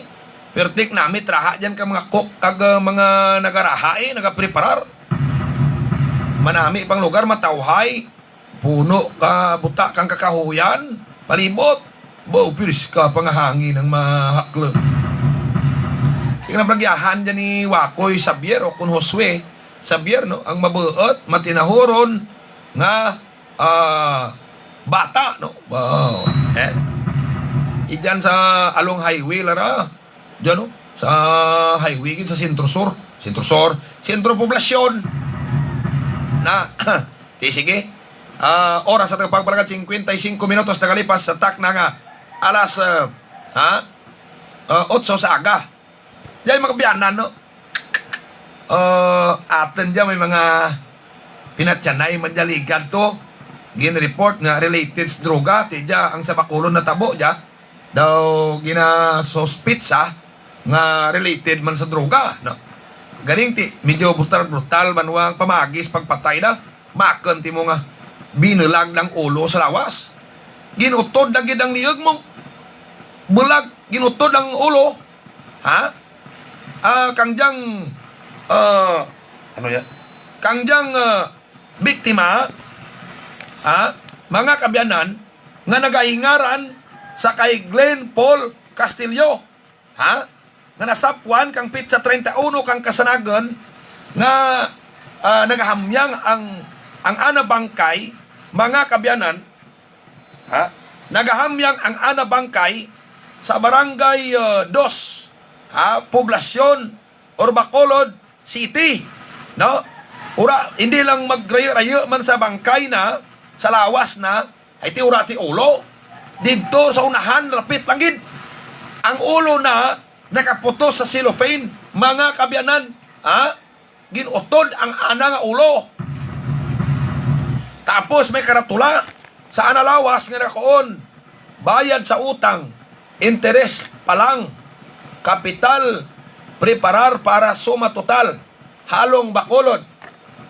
Pirtik namit raha dyan ka mga cook, kag, ah, mga nagaraha, eh, nagapreparar. Manami pang lugar, matawhay. Puno ka buta kang kakahuyan, palibot. Baw, piris ka pangahangin ang mahaklo. Kaya nablagyahan dyan ni Wakoy Xavier o kun Josue Xavier, no? Ang mabuot, matinahuron nga, ah, bata, no? Wow. Eh? Idyan sa along highway, lara. Diyan, no? Sa highway, gid sa Centro Sur. Centro Sur. Centro Poblacion. Na, di sige. Ah, oras sa pagpalagad, cincuenta y cinco minutos nakalipas sa takna nga alas, ah, ha? Ah, otso sa aga. Diyan, mga kaabyanan, no? Ah, aton diyan, may mga pinatyanay man diyan ligad to. Gin-report nga related sa droga, ti diyan, ang sa Bacolod natabo diyan. Daw ginasuspitsa nga related man sa droga, no? Galing ti, medyo brutal-brutal man wang pamagis pagpatay na. Makon ti mo nga binulag ng ulo sa lawas. Ginutod na gid ang liog mo. Bulag, ginutod ang ulo. Ha? Ah, kang diyang, ah, ano yan? Kang diyang, ah, biktima, ha? Mga kaabyanan, nga nagahingaran sa kay Glenn Paul Castillo, ha? Nga nasapwan kang pitsa treinta y uno kang kasanagon nga, ah, nagahamyang ang, ang ana bangkay, mga kaabyanan, ha? Nagahamyang ang ana bangkay sa Barangay, ah, Dos, ha? Poblacion, Bacolod, City, no? Ura, hindi lang magrayo-rayo man sa bangkay na, sa lawas na, ay ti ura ti ulo. Didto sa unahan, rapit lang gid. Ang ulo na nakaputos sa cellophane, mga kaabyanan, ha? Gin-utod ang ana nga ulo. Tapos may karatula sa ana lawas nga nakaon, "Bayad sa utang, interes pa lang, kapital, preparar para suma total, halong Bacolod."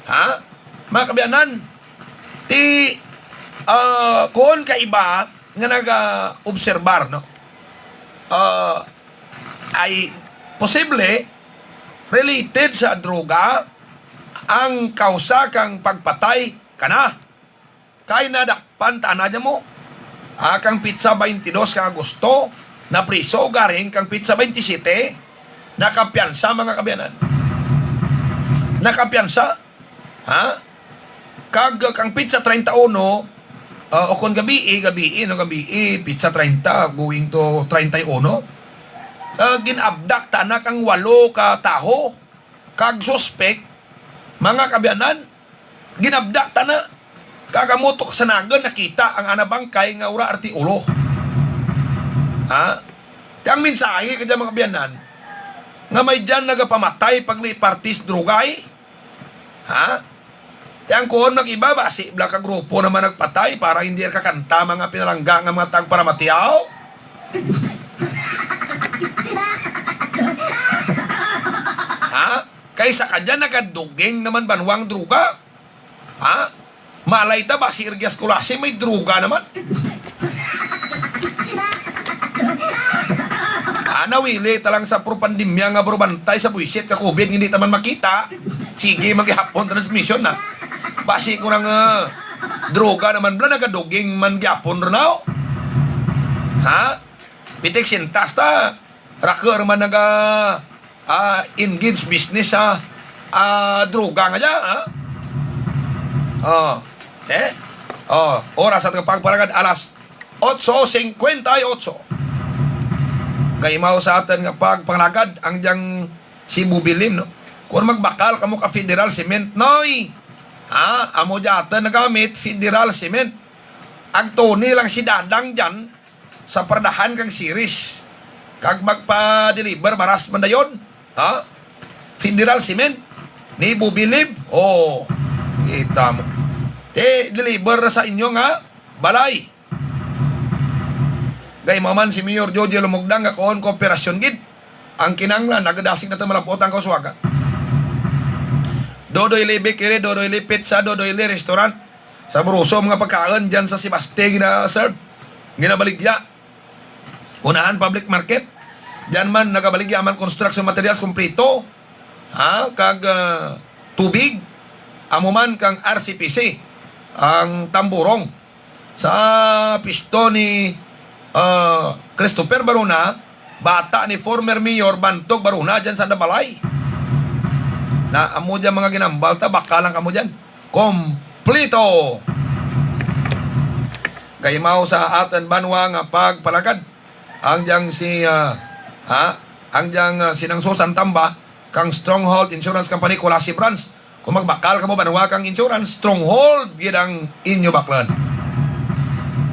Ha? Mga kaabyanan, ti, ah, kuon ka iba nga naga-obserbar, no? Ah, ay posible related sa droga ang kausa kang pagpatay kana. Kay nadakpan ta na dyan mo. Ah, kang pitsa twenty-dos ka Agosto, napriso, garing kang pitsa twenty-sete, nakapiyansa, mga kaabyanan. Nakapiyansa. Ha? Kag kang pitsa treinta y uno, ah, o kon gabii, gabii, no, gabii, pitsa treinta, going to treinta y uno, ah, gin-abduct ta na kang walo ka tawo. Kag suspek, mga kaabyanan, gin-abduct ta na. Kag amo to kasanagan nakita ang ana bangkay nga ura arti ulo. Ha? Ti ang mensahe ka dyan, mga kaabyanan, nga may dyan nagapamatay paglipartis drugay. Ha? Ti ang kuon mag-iba, basi bala ka grupo naman nagpatay para hindi kakanta mga pinalangga nga mga tagparamatiaw. Ha? Kaysa ka dyan, nagaduging naman banwang druga. Ha? Malay ta ba si Irgias Culasi may druga naman? Ah, nawili ta lang sa pro-pandemya nga bro bantay sa buwisit ka COVID, hindi ta man makita. Sige, maghihapon transmission na. Basi ko nang, ah, droga naman bala, nagaduging man gyapon ron, aw. Ha? Pitik sintas ta. Rako man naga, ah, engage business sa, ah, droga nga dya, ha? Oh, eh? Oh, oras at kapagpalagad, alas otso cincuenta y ocho. Kaimaw sa aton nga pagpangalagad ang diyang si Bubilim, no? Kung magbakal kamo ka Federal Cement, noy, ha? Amo dya aton nagamit, Federal Cement. Agtuni lang si Dadang dyan sa paradahan kang series. Kag magpa-deliver, baras man dayon. Ha? Federal Cement, ni Bubilim. Oh, kita mo. Ti, deliver na sa inyo nga balay. Kay maman si Mayor Jojo Lumugdang nga kuon kooperasyon gid. Ang kinanglan, nagadasig na ta malabot ang kauswagan. Dodoy Lee Bakery, Dodoy Lee Pizza, Dodoy Lee Restaurant. Sabroso mga pagkaon dyan sa Sebaste gina-serve. Ginabaligya. Unahan public market. Dyan man nagabaligya man construction materials kompleto. Ha? Kag, ah, tubig. Amo man kang R C P C. Ang tamburong. Sa pisto ni, ah, Christopher Barona, bata ni former Mayor Bantog Barona dyan sa Nabalay. Na amo dyan mga ginambal ta, baka lang kamo dyan. Kompleto! Kaimaw sa aton banwa nga pagpalagad. Ang diyang si, ah, ha? Ang diyang, ah, sinangsusan tamba, kang Stronghold Insurance Company, Culasi Branch. Kung magbakal kamo banwa kang insurance, Stronghold gid ang inyo baklan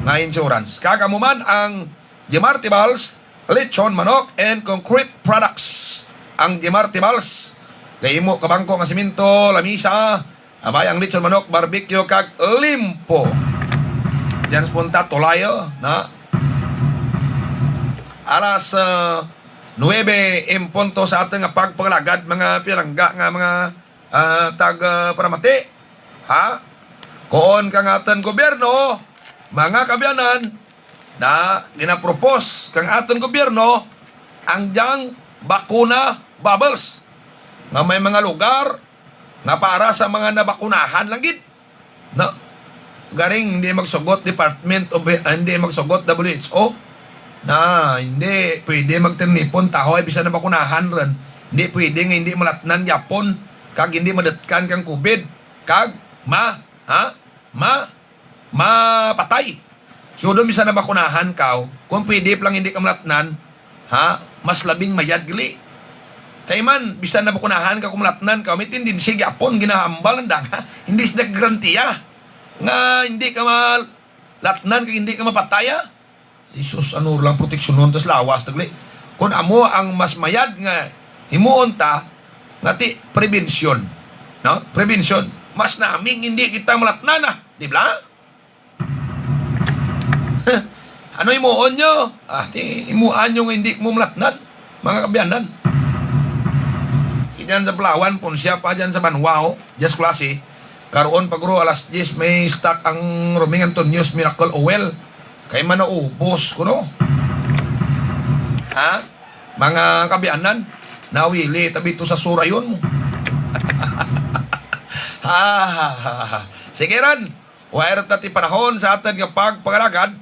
nga insurance. Kag amo man ang Jemar Tibals, Lechon Manok and Concrete Products. Ang Jemar Tibals, gahimo ka bangko nga simento, lamisa, abay ang Lechon Manok, barbecue kag limpo. Diyan sa punta, Tulayo, na alas, ah, nuwebe en punto sa aton nga pagpangalagad, mga pinalangga nga mga, ah, tag, ah, paramati. Ha? Kuon kang aton gobyerno, mga kaabyanan, na ginapropose kang aton gobyerno ang diyang bakuna bubbles nga may mga lugar nga para sa mga nabakunahan lang gid. No? Garing hindi magsugot Department of, ah, hindi magsugot W H O. Na hindi pwede magtirnipon tahoy bisan nabakunahan ron. Hindi pwede nga hindi malatnan gyapon kag hindi madutkan kang COVID. Kag ma, ha? Ma, mapatay. Sudon bisan nabakunahan kaw, kung pwede pa lang hindi ka malatnan, ha? Mas labing mayad gali. Kay man, bisan nabakunahan ka, kung malatnan ka, may tendency gyapon, ginahambal ang daga. Hindi sila garantiya nga hindi ka malatnan kag hindi ka mapatay, ah. Jesus, ano lang proteksyonon tas lawas, tagli. Kung amo ang mas mayad nga himuon ta, nga ti prevention, no? Prevention. Mas naming hindi kita malatnan, ah. Di ba? Ano himuon nyo? Ah, ti, himuan nyo nga hindi mo malatnan, mga kaabyanan. Dyan sa Palawan, pon siya pa dyan sa Banwao, just klase. Karon pa guro, alas diyes, may stock ang Roming Antonio's Miracle Oil. Kay man naubos ko, no? Ha? Mga kaabyanan, nawili tabi to sa surayon. Ha, ha, ha, ha. Sige ran, wala ra ta ti panahon sa atad nga pagpangalagad,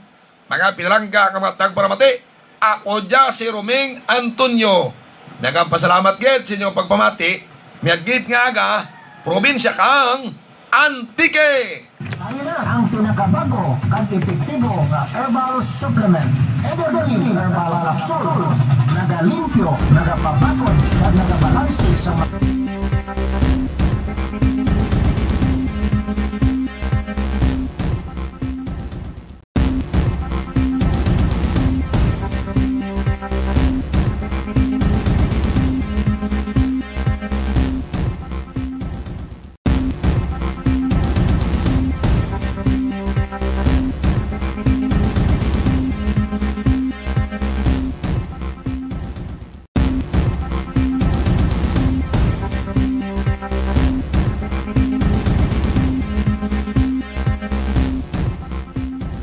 mga pinalangga nga mga tagparamati. Ako dya si Roming Antonio. Nagapasalamat gid sa inyong pagpamati. Miyagit nga aga, probinsya kang Antique. Ang pinakabago kag epektibo nga herbal supplement, Evergreen Herbal Capsule. Nagalimpyo, nagapabakod, kag nagabalanse sa ma-